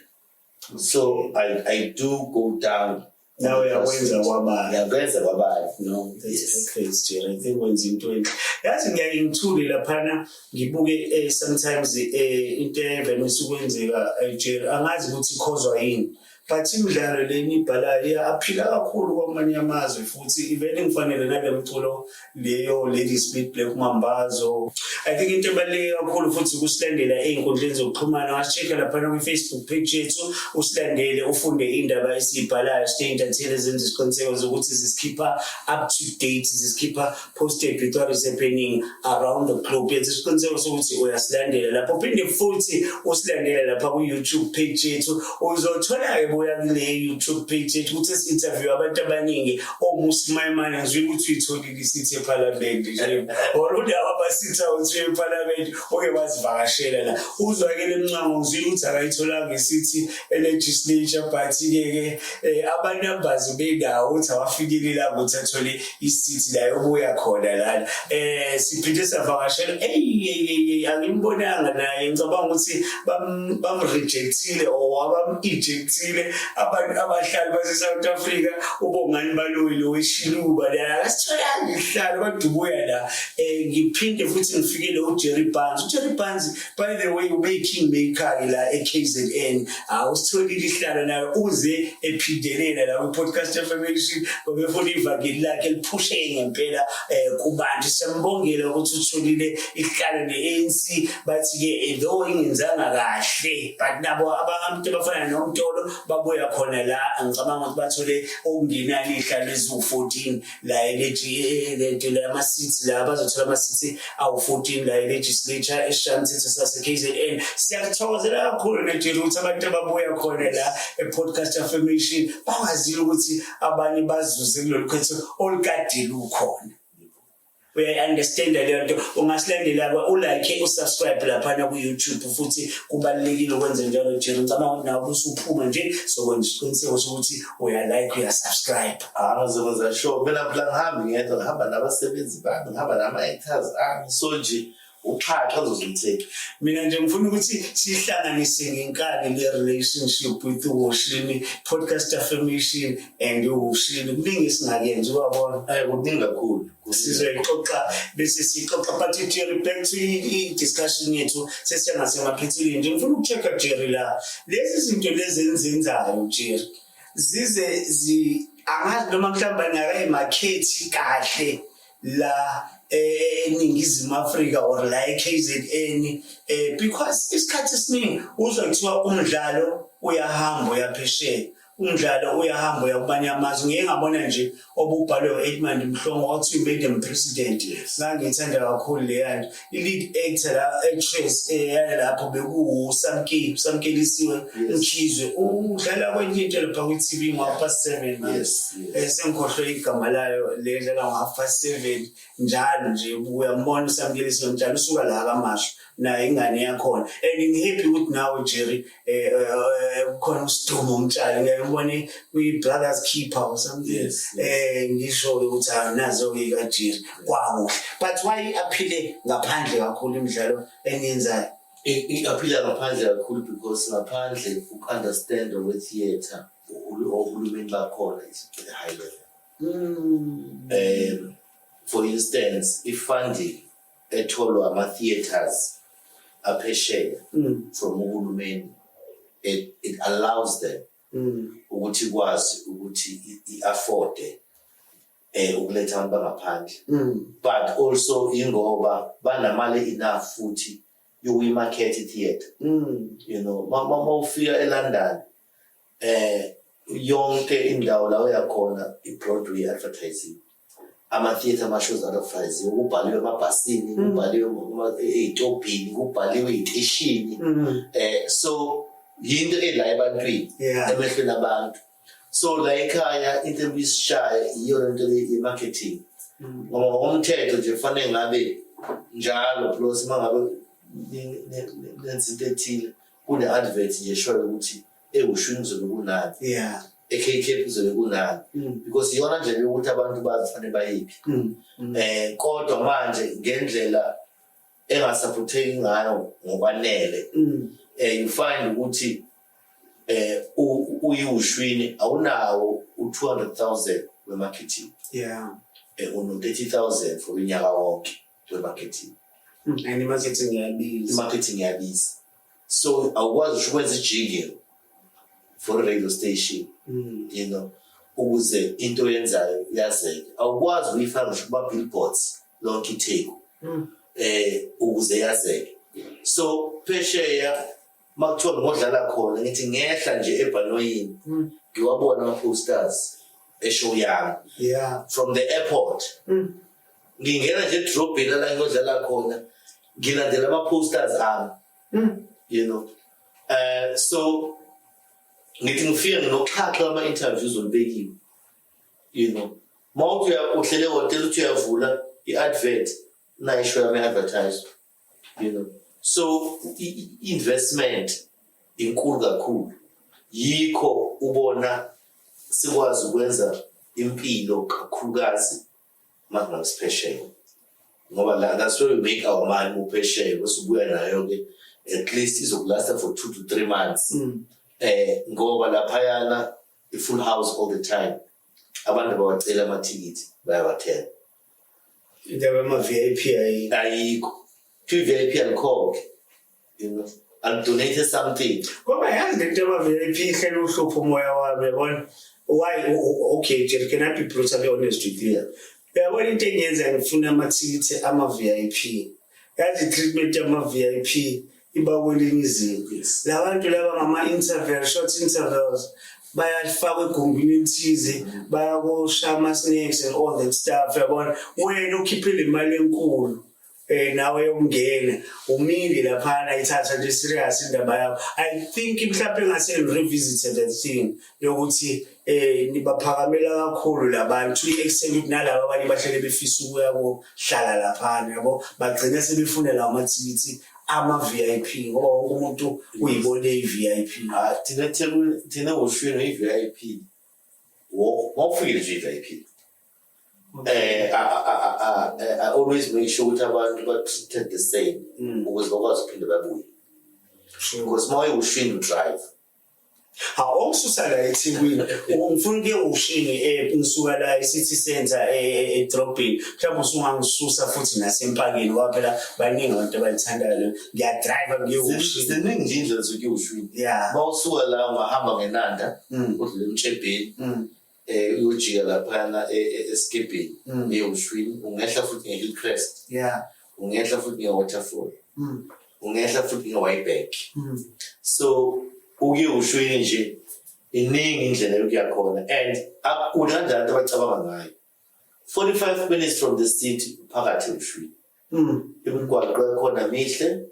So I do go down. Nawe uyakwenza kwabanye. Ngiyakwenza kwabanye. No, that's perfect, Jerry. I think wenza into enhle. Yazi ngiyaye ngithule laphana ngibuke sometimes into evele isukwenzeka, Jerry, angazi ukuthi ikhozwa yini. But imidlalo le eniyibhalayo iyaphila kakhulu kwamanye amazwe, futhi ivele ngifanele nale mculo leyo Ladysmith Black Mambazo. I think into ebaluleke kakhulu futhi ukusilandela ey'nkundleni zokuxhumana. Wasi-check-a laphana kwi-Facebook page yethu, usilandele, ufunde iy'ndaba esiy'bhalayo. Siney'ntatheli ezenza isiqiniseko zokuthi zisikhipha up to date, zisikhipha posted with what is happening around the globe. Yenza isiqiniseko sokuthi uyasilandela lapho, phinde futhi usilandele lapha ku-YouTube page yethu. Uzothola-ke buya kule YouTube page yethu ukuthi esi-interview abantu abaningi. OMmusi Maimane, ngizwile ukuthi uyitholile isithi ephalamende nje, or unawo ama-seats awu-two ephalamende, oke wazivakashela la. Uzwakele Mncwango, ngizwile ukuthi akayitholanga isithi e-legislature, but-ke ke ama-numbers benawo ukuthi awafikelelanga ukuthi athole isithi la yobuya khona lana. Siphinde savakashela, eyi, angimbonanga naye, ngicabanga ukuthi bam-rejectile or abam-ejectile abantu abahlali base-South Africa. UBongani Baloyi lo weshiluba la akasitholanga isihlalo, kodwa ubuya la. Ngiphinde futhi ngifikele uJerry Barnes. UJerry Barnes, by the way, ube yi-king maker la e-KZN, awusitholile isihlalo naye, uze ephindelela la kwi-Podcast Affirmation ngoba efuna ivangeli lakhe liphusheke ngempela kubantu. Siyambongela ukuthi utholile isihlalo ne-ANC, bathi-ke though ingenzanga kahle, but nabo abantu abafana noMtolo babuya khona la, ngicabanga ukuthi bathole okungenani iy'hlalo eziwu-14 la lento la, ama-seats la, bazothola ama-seats awu-14 la e-legislature esishayamthetho sase-KZN. Siyakuthokozela kakhulu nejeli ukuthi abantu ababuya khona la e-Podcast Affirmation bakwazile ukuthi abanye bazuze kulolu khetho olukade lukhona. Uyayi-understanda leyo nto? Ungasilandela, ulike, usubscribe laphana ku-YouTube, futhi kubalulekile ukwenza njalo, Jerry. Ngicabanga ukuthi nawe usuphuma nje, sokwenza isiqiniseko sokuthi uyalike, uyasubscribe. Ah, ngizokwenza sure. Mina phela ngihambi ngedwa, ngihamba nabasebenzi bami, ngihamba nama-actors ami, so nje uxhaxha uzozumtheki. Mina nje ngifuna ukuthi sihlanganise ngenkani le relationship with uWushini, Podcast Affirmation and uWushini. Kuningi esingakenzi, uyabona. Kuningi kakhulu. Sizoyixoxa bese sixoxa, but Jerry, back to i-discussion yethu, sesiya ngasemaphethelweni nje. Ngifuna uku-check-a, Jerry, la lezi zinto lezi enizenzayo, Jerry, zize zi angazi noma mhlawumbe angakayimakhethi kahle la. eNingizimu Afrika or la eKZN, because isikhathi esiningi uzwa kuthiwa umdlalo uyahamba uyaphesheya, umdlalo uyahamba uya kubanye amazwe. Ngike ngabona nje obubhalwe u-Edmund Mhlongo wathi Madam President. Ngangiyithanda kakhulu leya nto. I-lead actor la, actress yalapho bekuwuSamke, Samkelisiwe Mkhize, udlala kwenye into lapha kwi-TV ngo-7:30 manje. Sengikhohlwe igama layo le dlala ngo-7:30 njalo nje. Uyambona uSamkelisiwe njalo usuka la kaMashu naye, ingane yakhona, and ngi-happy ukuthi nawe Jerry kukhona uSidumo Mtshali, ngeke ngibone kwi-Brothers Keeper or something. Yes. Ngisho-ke ukuthi hayi, nazo-ke kaJerry kwakuhle, but why aphile ngaphandle kakhulu imidlalo eniyenzayo? Aphila ngaphandle kakhulu because ngaphandle uku-understand we-theatre ohulumeni bakhona is at a high level. For instance, i-funding etholwa ama-theatres aphesheya from uhulumeni, it allows them ukuthi ikwazi ukuthi i-afforde ukuletha abantu bangaphandle, but also ingoba banamali enough futhi yokuyimaketha i-theatre. Ma ufika eLondon, yonke indawo la uyakhona i-Broadway advertising, ama-theatre, ama-shows advertising, kubhaliwe emabhasini, kubhaliwe ey'tobhini, kubhaliwe ey'teshini. So yinto ela ebantwini, emehlweni abantu. So la ekhaya into ebisishaya iyo lento le ye-marketing, ngoba ngokomthetho nje kufanele ngabe njalo plus uma ngabe nenza into ethile kune-advert nje eshoyo ukuthi eWushwini kuzobe kunani, e-KK kuzobe kunani, because iyona ndlela yokuthi abantu bazi kufanele bayiphi. Kodwa manje ngendlela engasupporteki ngayo ngokwanele, you find ukuthi uyiWushwini awunawo u-200,000 we-marketing, uno 30,000 for unyaka wonke we-marketing. And i-marketing iyabiza. I-marketing iyabiza, so awukwazi usho ukwenza i-jingle for a radio station ukuze into oyenzayo yazeke. Awukwazi ukuyifaka ngisho kuma-billboards lonke iTheku ukuze yazeke. So phesheya makuthiwa ngodlala khona, ngithi ngehla nje ebhanoyini, ngiwabona ama-posters e-show yami from the airport. Ngingena nje edrobheni la ngiyodlala khona, ngilandela ama-posters ami. So ngithi ngifike nginoxhaxha lama-interviews olubekiwe. Ma uthi uhlele ehhotela, uthi uyavula i-advert, nayo i-show yami i-advertise. So i-investment inkulu kakhulu, yikho ubona sikwazi ukwenza impilo kakhulukazi makungabe siphesheya, ngoba la that's where we make our money uphesheya, bese ubuya nayo-ke, at least izokulasta for 2 to 3 months, ngoba laphayana i-full house all the time, abantu bawacela amathikithi, bayawathenga. Indaba yama-VIP ayikho. Ayikho. I-VIP alikhokhe, alidonate something. Ngoba yazi lento yama-VIP ihlele uhlupho umoya wami, yabona. Why? Okay, Jerry, can I be brutally honest with you? Uyabona into engiyenza ngifuna amathikithi ama-VIP, yazi i-treatment yama-VIP iba kwelinye izinga. La bantu laba ngama-interval, short intervals, bayafakwa egumbini elithize, bayakusha ama-snacks and all that stuff, yabona. Wena ukhiphile imali enkulu nawe yokungena, umile laphana, ithatha nje serious indaba yakho. I think mhlawumbe ngase revisit that thing yokuthi nibaphakamela kakhulu labantu, i-extent ukuthi nalaba abanye bahlele befisa ukuya kohlala laphana, yabo, bagcina sebefuna lawo mathikithi ama-VIP ngoba wonke umuntu uyibone i-VIP. Ah, thina eThekwini, thina eWushwini i-VIP, mawufikile nje i-VIP. I always make sure ukuthi abantu ba treated the same ukuze bakwazi ukuphinde babuye. Because uma uyiWushwini drive. Ha, ongisusa la eThekwini, ngifuna ukuye eWushini, ngisuka la e-city center, edrobheni, mhlawumbe usungangisusa futhi nasempakeni, ngoba phela baningi abantu abayithandayo leyo. Ngiyadrayiva ngiye eWushini. Ziningi nje indlela zokuya eWushwini. Uma usuka la ungahamba ngeNanda, udlule eMtshebheni. Uyojika laphana esikebheni eyoshwini, ungehla futhi nge-Hillcrest, ungehla futhi nge-Waterfall, ungehla futhi nge-Wyebank. So ukuye ushwini nje, iningi indlela yokuya khona and akukude kanjani abantu abacabanga ngayo. 45 minutes from the city, phakathi eUshwini. Imigwaqo yakhona mihle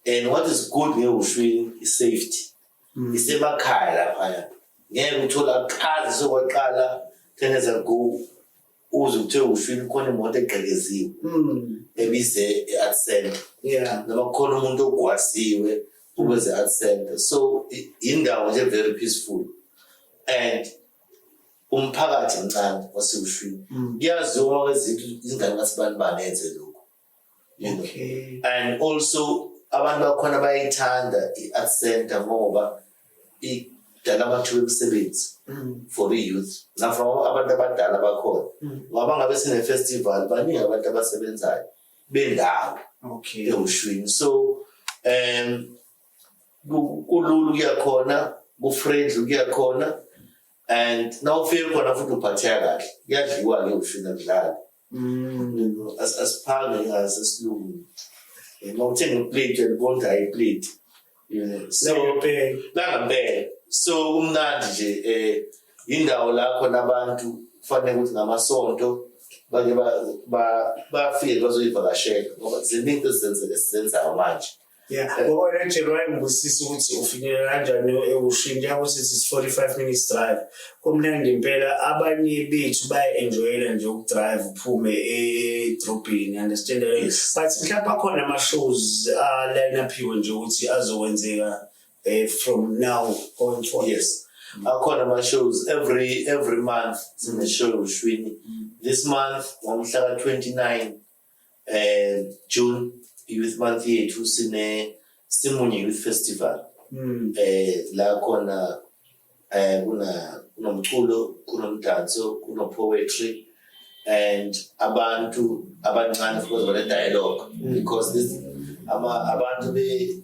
and what is good ngeUshwini i-safety. Isemakhaya laphaya, ngeke uthola kazi sokwaqala 10 years ago uze kuthiwe ushwini khona imoto egqekeziwe ebize e-art center noma kukhona umuntu ogwaziwe ubeze art center. So indawo nje very peaceful and umphakathi mncane waseUshwini. Kuyaziwa kwezinto izingane kasibani bani enze lokhu. And also abantu bakhona bayayithanda i-art center ngoba idala amathuba emisebenzi for i-youth na-from abantu abadala bakhona, ngoba ngabe sine-festival baningi abantu abasebenzayo bendawo eUshwini. So kulula ukuya khona, ku-friendly ukuya khona and nawufike khona futhi uphatheka kahle. Kuyadliwa-ke eUshwini, akudlali. Asiphange ngasesilungwini, uma uthenga iplate uyalibona ukuthi hayi iplate. So Langempela. Langempela. So kumnandi nje, indawo la khona abantu kufanele ukuthi ngamasonto bake bafike bazoyivakashela ngoba ziningi into esizenzayo manje. Yeah, ngoba wena nje wayengibusisa ukuthi ufinyelela kanjani eUshwini, njengoba sithi it's 45 minutes drive. Kumnandi impela, abanye bethu baya-enjoyela nje ukudrive uphume edrobheni, understand? Yes. But mhlawumbe akhona ama-shows a-line uphiwe nje ukuthi azokwenzeka from now going forward. Yes, akhona ama-shows. Every month sine-show eUshwini. This month ngomhla ka-29 June, youth month yethu, sine Simunye Youth Festival la khona kuna kunomculo, kunomdanso, kuno poetry and abantu abancane futhi bazoba ne-dialogue because this ama abantu be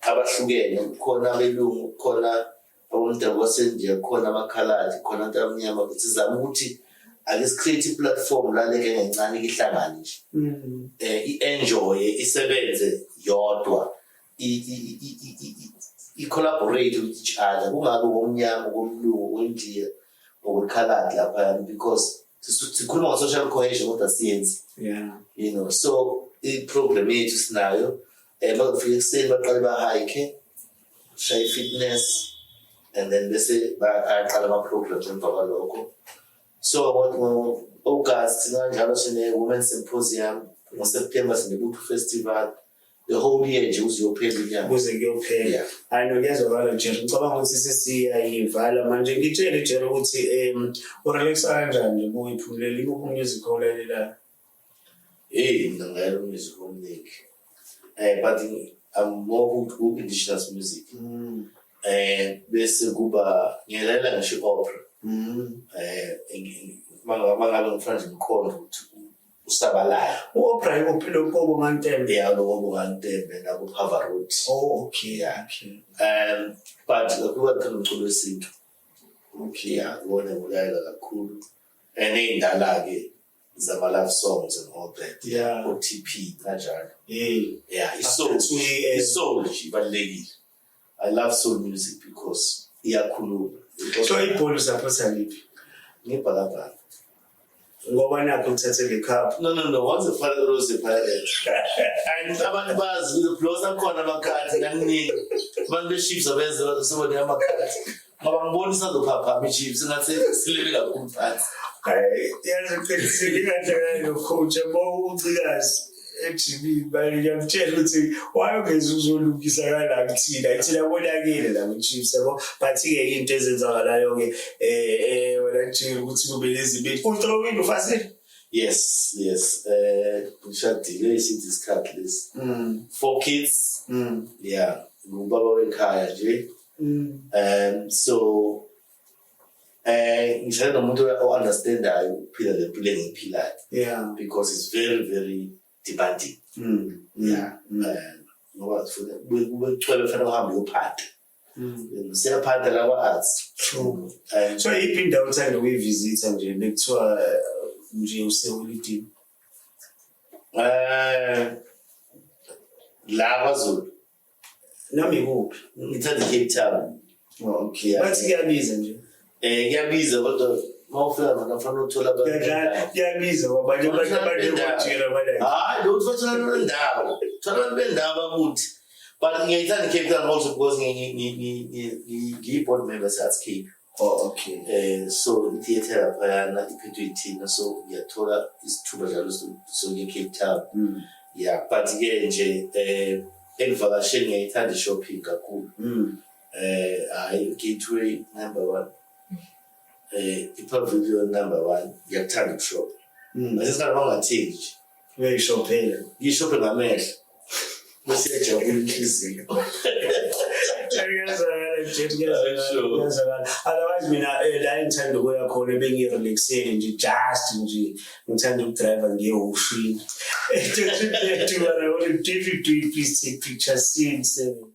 abahlukene kukhona abelungu, kukhona abomdabu waseNdiya, kukhona amakhaladi, kukhona abantu abamnyama. Sizama ukuthi ake si-create i-platform la leke ngencane ihlangane nje, i-enjoy, isebenze yodwa, i-collaborate with each other, kungabi okomnyama, okomlungu, okwendiya, okwekhaladi laphayana, because sikhuluma ngo-social cohesion kodwa siyenzi. So i-program yethu sinayo, bazofika ekuseni baqale ba-hike, shaye i-fitness and then bese bayaqala ama-programs emva kwalokho. So ngo-August kanjalo sine-women symposium, ngoSeptember sine-Buthu Festival, the whole year nje uze uyophela unyaka. Kuze kuyophela. Yeah. Hayi no, kuyazwakala Jerry. Ngicabanga ukuthi sesiyayivala manje. Ngitshele Jerry ukuthi urelaxa kanjani nje kuyiphumulela, imuphi umusic owulalelayo? Hey, mina ngayela umusic omningi, but I'm more hooked ku-indigenous music, bese kuba ngiyalela ngisho i-opera, mangabe ngifuna nje ngiqonde ukuthi usabalala. U-opera ikuphi, lokobo kaNtembe? Ya, lokobo kaNtembe nabo Pavarotti. Oh, okay. Yeah. But kakhulu ngithanda umculo wesintu. Yeah, iwona ngulalela kakhulu and ey'ndala-ke zama-love songs and all that, o-TP kanjalo. Yeah, i-soul. I-soul nje ibalulekile. I love soul music because iyakhuluma. So ibhola usapotha liphi? Ngebhakabhaka. Ngoba nakho uthathe le cup. No, once a pirate, always a pirate, and abantu bazi blosa khona amakhadi kaningi. Abantu be-Chiefs abenze sebone amakhadi ngoba ngibona isazophaphama i-Chiefs, ngathi silele kakhulu phansi. Hayi, yazi qinisile kahle lo coach yabo, ucikazi ejimini manje ngiyamtshela ukuthi wayongeza ukuzolungisa kala kuthina, thina bonakele la ku-Chiefs yabo. But-ke into ezenzakalayo-ke wena Jerry ukuthi kube nezibili uTrowini ufasile. Yes, ngishadile isinto isikhathi lesi, four kids. Yeah, ngubaba wekhaya nje. So ngishade nomuntu o-understandayo ukuphila le mpilo engiyiphilayo because it's very very demanding. Yeah, ngoba kube kuthiwa befanele uhambe uyophanda. Siyaphatha la kwa-arts. True. And So yiphi indawo othanda ukuyivizitha nje bekuthiwa nje useholidini? La kwaZulu? Noma ikuphi. Ngithanda i-Cape Town. Oh, okay. Yeah. Bathi kuyabiza nje. Kuyabiza, kodwa uma ufika khona kufanele uthole abantu Kuyadlala, bendawo. kuyabiza kwabanye abantu abanekotshela bala. Hayi, lutho, thola abantu bendawo, thola abantu bendawo bakuthi. But ngiyayithanda i-Cape Town also because ngiyi-board member se-Arts Cape. Oh, okay. So i-theatre laphayana iphethwe yithina, so ngiyathola isithuba njalo sokuya e-Cape Town. Yeah, but-ke nje ekuvakasheni ngiyayithanda i-shopping kakhulu. Hayi, Gateway number one, i-Pavilion number one. Ngiyakuthanda ukushopha. Ngesikhathi bangathengi nje. Uyayishophela. Ngiyishophe ngamehlo bese iyajabula inhliziyo. Kuyazwakala nje, kuyazwakala. Sure. Kuyazwakala. Otherwise mina la engithanda ukuya khona bengirelaxele nje, just nje ngithanda ukudrive ngiye oshini. Don't do what I want to do. If you do it, please take pictures. See you in 7.